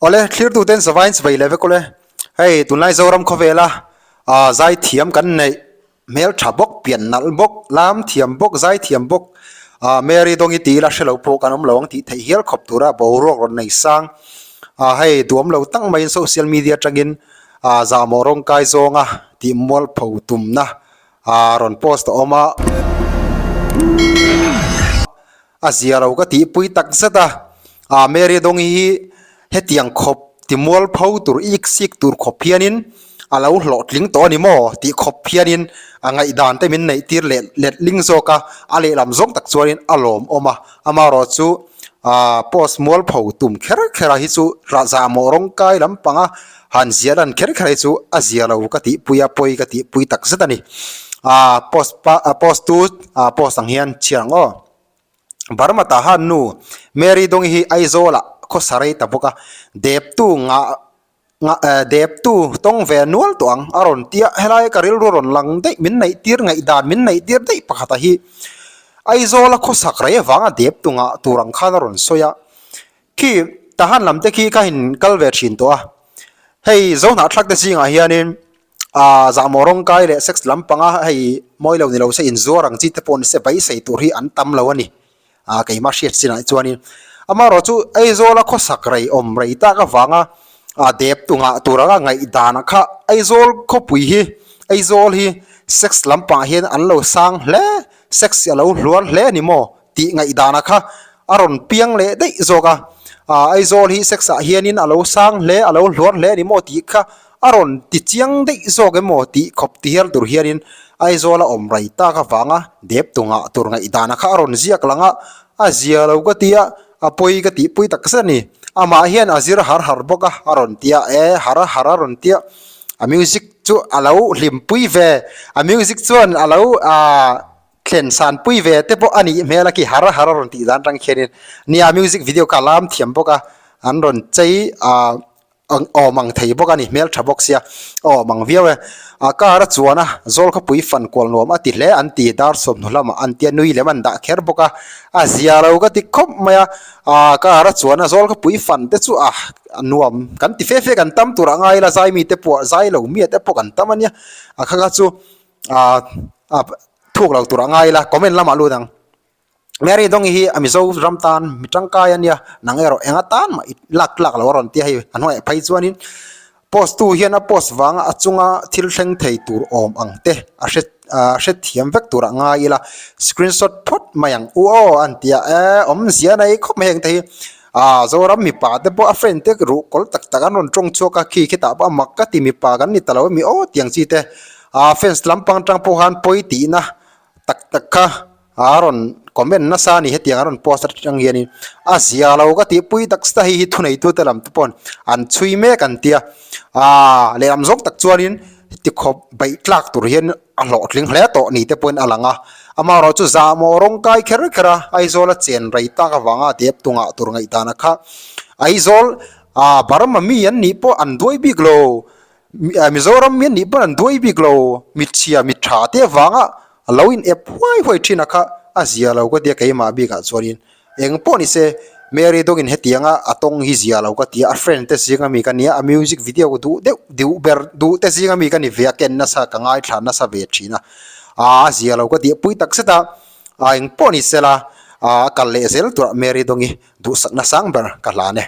Awle, thlirtuten savain chivai leh vek awle. Hei, tunlai Zoram khawvela ah zaithiam kan neih hmeltha bawk, pian nalh bawk, lam thiam bawk, zaithiam bawk ah Mary Dawngi tih ila hrelo pawh kan awm lo ang tih theih hial khawp tura boruak rawn nei sang. Ah hei, duam lo tak maiin social media atangin ah zahmawh rawng kai zawnga tih mualpho tumna ah rawn post a awm a. A zia lo ka tihpui tak zet a, ah Mary Dawngi hi hetiang khawp ti mualpho tur ik sik tur khawp hianin a lo hlawhtling tawh a ni maw tih khawp hianin a ngaihdan te min neih tir leh let ling zawk a, a lehlam zawng tak chuanin a lawmawm a, amaherawh chu ah post mualpho tum kher kher a hi chu zahmawh rawng kai lampanga han zia lan kher kher hi chu a zia lo ka tihpui a, pawi ka tihpui tak zet a ni. Ah post pa post tu ah post ang hian chhiar ang aw. Burma Tahan nu Mary Dawngi hi Aizawlah khawsa rei ta bawk a, deptu ngah ngah eh deptu tawng ve nual tawh ang a rawn ti a, helai ka rilru rawn lang daih min neih tir ngaihdan min neih tir daih pakhata hi Aizawla khawsak rei avanga deptu ngah tur ang khan a rawn sawi a, khi Tahan lam te khi ka in kal ve thin tawh a, hei Zohnahthlak te zingah hianin Aaa zahmawh rawng kai leh sex lampanga hei mawi lo ni lo se inzuar ang chi te pawh ni se beisei tur hi an tam lo a ni. Aaa keimah hriat chinah hi chuanin amaherawh chu Aizawl a khawsak rei awm rei tak avanga aa dep tu ngah tur anga ngaihdan kha Aizawl khawpui hi Aizawl hi sex lampangah hian an lo sang hle sex hi a lo hluar hle a ni maw? Tih ngaihdana kha a rawn piang leh daih zawk a, aah Aizawl hi sex ah hianin a lo sang hle, a lo hluar hle a ni maw tih kha a rawn ti chiang daih zawk em aw tih khawp ti hial tur hianin Aizawl a awm rai tak avanga dep tu ngah tur ngaihdana kha a rawn ziak lang a, a zia lo ka ti a, a pawi ka tihpui tak zet a ni. Amah hian a zir har har bawk a, a rawn ti a, e har har a rawn ti a, a music chu a lo hlimpui ve, a music chuan a lo aah. Thlen sanpui ve te pawh a nih hmel a khi har har a rawn tih dan atang khianin nia music video kha a lam thiam bawk a an rawn chei ah awm ang thei bawk a ni hmeltha bawk sia a awm ang viau e a car a chuan a zawl khawpui fan kual nuam a ti hle an ti dar sawmhnu lamah an tia nui lem an dah kher bawk a a zia lo ka ti khawp mai a ah car a chuan a zawl khawpui fan te chu ah nuam kan ti fe fe kan tam tur a ngai la zai mi te pawh zai lo mi te pawh kan tam a nia a kha kha chu. ah ah thuk lo tur a ngai ila comment lamah lut ang Mary Dawngi hi a Mizo ram tan mi tangkai a nia nang erawh enga tan mah i lak tlak lo a rawn ti a hei a hnuaiah phei chuanin post tu hian a post vanga a chunga thil thleng thei tur awm ang te a hre ah hrethiam vek tur a ngai ila screenshot phawt mai ang u aw a ni ti a eh awmzia nei khawp mai heng te hi ah Zoram mipa te pawh a friend te ruh kawlh tak tak an rawn tawng chhuak a khi khitah pawh a mak ka ti mipa kan ni ta lo ami aw tiang chi te. Aa fans lampang tang pawh khan pawi tihna tak tak kha a rawn comment nasa a ni hetiang a rawn post atang hianin a zia lo ka tihpui tak zet a hei hi thuneitute lam te paw'n an chhui mek an tia aa lehlam zawng tak chuanin heti khawp beih tlak tur hian a hlawhtling hle tawh ni te pawhin a lang a amaherawh chu zahmawh rawng kai kher kher a Aizawl a chen rei tak avanga dep tungah tur ngaihdana kha Aizawl aa Burma mi an nih pawh an duai bik lo. Mizoram mi an nih pawn an duai bik lo, mitchhia mit tha te avanga a lo in ep huai huai thin a kha a zia lo ka tia keimah bikah chuanin eng pawh ni se Mary dawngin hetianga a tawng hi zia lo ka tia a friend te zinga mi ka nia a music video duh deuh duh ber duh te zinga mi ka ni ve a ken nasa ka ngaithla nasa ve thin a aa a zia lo ka tih pui tak zet a aa eng pawh ni sela aa a kal leh zel turah Mary dawngi duhsakna sang ber ka hlan e.